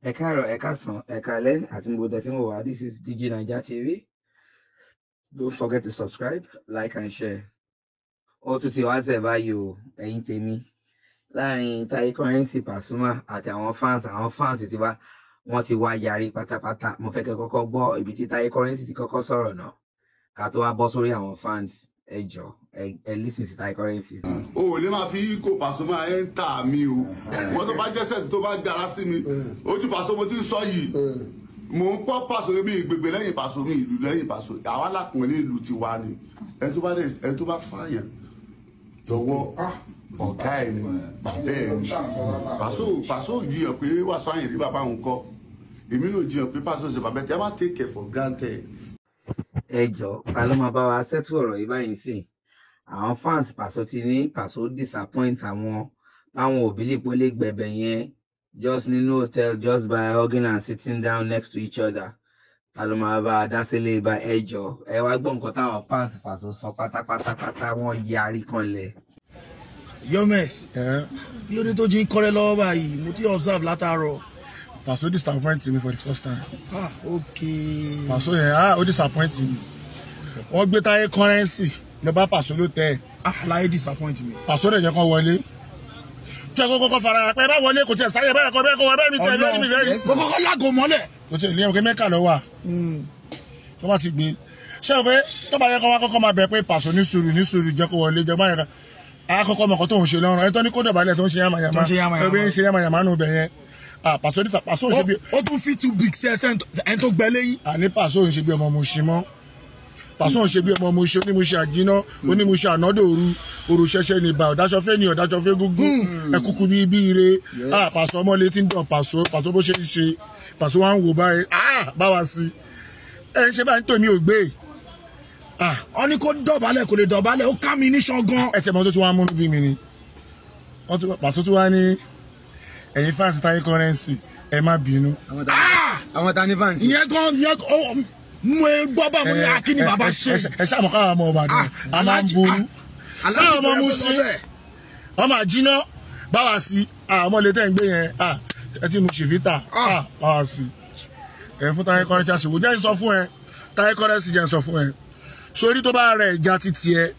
Ẹ káàárọ̀, ẹ káàsán, ẹ káalẹ́ àti gbogbo tẹ̀sí wò wá. This is DJ Naija TV. Don't forget to subscribe, like and share. Ó tún ti wá tẹ̀ báyìí o, ẹ̀yin tèmi. Láàrin Taye Currency, Pasuma àti àwọn fans ti wá, wọ́n ti wá yarí pátápátá. Mo fẹ́ kẹ́ kọ́kọ́ gbọ́ ibi tí Taye Currency ti kọ́kọ́ sọ̀rọ̀ náà, ká tó wá bọ́ sórí àwọn fans. Ẹ jọ, ẹ listen sí Taye Currency. O ò lè máa fi kó Pasuma ẹ̀ ń tà mí o. Wọ́n tó bá jẹ́sẹ̀ tó bá gara sí mi, ojú Paso mo ti ń sọ yìí. Mò ń pọ́ Paso mi, ìgbègbè lẹ́yìn Paso mi, ìlú lẹ́yìn Paso. Àwa lákùnrin ìlú tiwa ni. Ẹni tó bá fààyàn lọ́wọ́, ọ̀gá ẹ̀ ni, bàbá ẹ̀ ni. Paso, Paso jiyàn pé Wàsíù Àyìndé bàbá òun kọ́. Èmi náà jiyàn pé Paso ṣe bàbá ẹ̀ tí a máa take it for granted. Ẹ jọ, ta ló máa bá wa settle ọ̀rọ̀ yìí báyìí sí? Àwọn fans Paso ti ní Paso disappoint àwọn, báwọn òbí lè pọ́n lè gbẹ̀bẹ̀ yẹn just nínú hotel, just by hugging and sitting down next to each other. Ta ló máa bá a dá sílé bá? Ẹ jọ, ẹ wá gbọ́ nǹkan táwọn fans Paso sọ pátápátápátá. Wọ́n yarí kanlẹ̀. Yomes, kí ló dé tó jí ń kọ́rẹ́ lọ́wọ́ báyìí? Mo ti observe látàárọ̀. Paso disappoint me for the first time. Ah, ok. Paso yẹn, ah, ó disappoint me. Wọ́n gbé Taye Currency lọ bá Paso ló tẹ̀. Ah, láyé disappoint me. Paso rẹ̀ jẹ́ kó wọlé. Tí ẹ kọ́kọ́ fara pẹ́ bá wọlé, kò tiẹ̀ sáyẹ báyìí kọ́ bẹ́ẹ̀ kọ́ bẹ́ẹ̀ mi tẹ̀ bẹ́ẹ̀ mi bẹ́ẹ̀ mi. Kò kọ́kọ́ lágò mọ́lẹ̀. Kò tiẹ̀ ní ẹ̀wọ̀n mẹ́kà lọ wà. Tó bá ti gbé. Ṣé o pé tó bá yẹ kó wá kọ́kọ́ máa bẹ̀ pé Paso, ní sùúrù, ní sùúrù, jẹ́ kó wọlé, jẹ́ báyẹn ká. A kọ́kọ́ mọ̀kọ́ tó ń ṣe lọ́rùn. Ẹni tó ní kó dọ̀bálẹ̀ tó ń ṣe yàmàyàmá. Tó ń ṣe yàmàyàmá. Ẹgbẹ́ ń ṣe yàmàyàmá nù bẹ̀ yẹn. Ah, Paso ní Paso ò ṣe bí Ó tún fi too big sí ẹsẹ̀ ẹni tó gbẹ lẹ́yìn. Àní Paso ń ṣe bí ọmọ Mushin mọ́. Paso ń ṣe bí ọmọ Mushin, onímúṣe àjínà, onímúṣe ànádòru òru ṣẹṣẹ ní ibà ọ̀dáṣọ́fẹ́ ní ọ̀dáṣọ́fẹ́ gúngún ẹ̀kúkú bíi bí ire. Ah, Paso ọmọ létí ń dàn Paso. Paso bó ṣe ń ṣe, Paso wa ń wò báyìí. Ah, báwa sí ẹ ń ṣe báyìí tòmí ò gbé. Ah. Ó ní kó dọ̀bálẹ̀, kò lè dọ̀bálẹ̀, ó ká mi níṣan gan. Ẹ tiẹ̀ mọ́ tó tún wá múnú bí mi ni wọ́n tún Paso tún wá ní, "Ẹ̀yin fans Taye Currency, ẹ má bínú." Àwọn ta ní fans? Ìyẹn gan, ìyẹn ó mú e gbọ́ bá mo ní akíní bàbá ṣe. Ẹ ṣáà mọ̀ káwọn ọmọ Ìbàdàn a máa ń ború sáwọn ọmọ Mushin, ọmọ àjínà báwa sí àwọn ọmọ ilé tẹ́ ń gbé yẹn. Ẹ ti mu ṣìfítà báwa sí ẹ fún Taye Currency. Àsìkò jẹ́ ń sọ fún ẹ, Taye Currency, jẹ́ ń sọ fún ẹ sórí tó bá rẹ̀ ìjà títí ẹ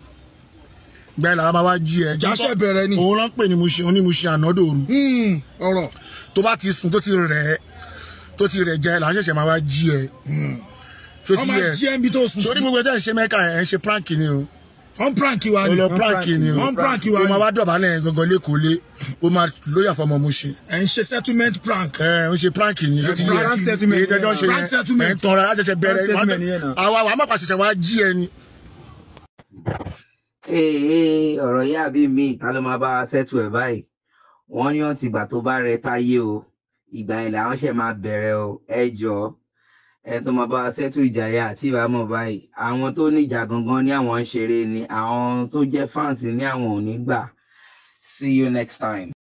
gbẹ́ làwọn máa wá jí ẹ. Ìjà ṣẹ̀ bẹ̀rẹ̀ ni. Òun ló ń pè ní Mushin, onímushin ànádòru. Ọ̀rọ̀. Tó bá ti sùn, tó ti rẹ̀, tó ti rẹ̀ jẹ, làwọn ṣẹ̀ṣẹ̀ máa wá jí ẹ. Ṣó ti Ọmọ yẹ? jí ẹ níbi tó sùn Sórí sí. gbogbo ẹ tẹ́ ń ṣe mẹ́ka ẹ̀ ń ṣe prank ni o. Wọ́n prank wa O ni. lọ prank ni o. Wọ́n prank wa O máa ni. wá dọ̀bálẹ̀ gangan lẹ́kọ̀ọ́ lé, o máa lóyà fọmọ Mushin. Ẹ̀ ń ṣe settlement prank. Ẹ ń ṣe prank ni. Ṣó ti yẹ? Prank settlement. Èyí tẹ́jọ́ ń ṣe Prank yẹn settlement. ẹ̀ ń tanra lájẹsẹ̀ bẹ̀rẹ̀. Prank settlement yẹn náà. Àwa wàá má pàṣẹ wá jí ẹ ni. Ee, ọ̀rọ̀ yá bí mi, ta ló máa bá wa settle ẹ̀ báyìí? Wọ́n ní wọ́n ti gbà tó bá rẹ Táyé o, ìgbà yẹn làwọn ṣẹ̀ máa bẹ̀rẹ̀ o. Ẹ jọ, ẹ tó máa bá wa settle ìjà yẹn àti ìbámu báyìí. Àwọn tó níjà gangan ní àwọn ń ṣeré ni, àwọn tó jẹ́ fans ní àwọn ò ní gbà. See you next time.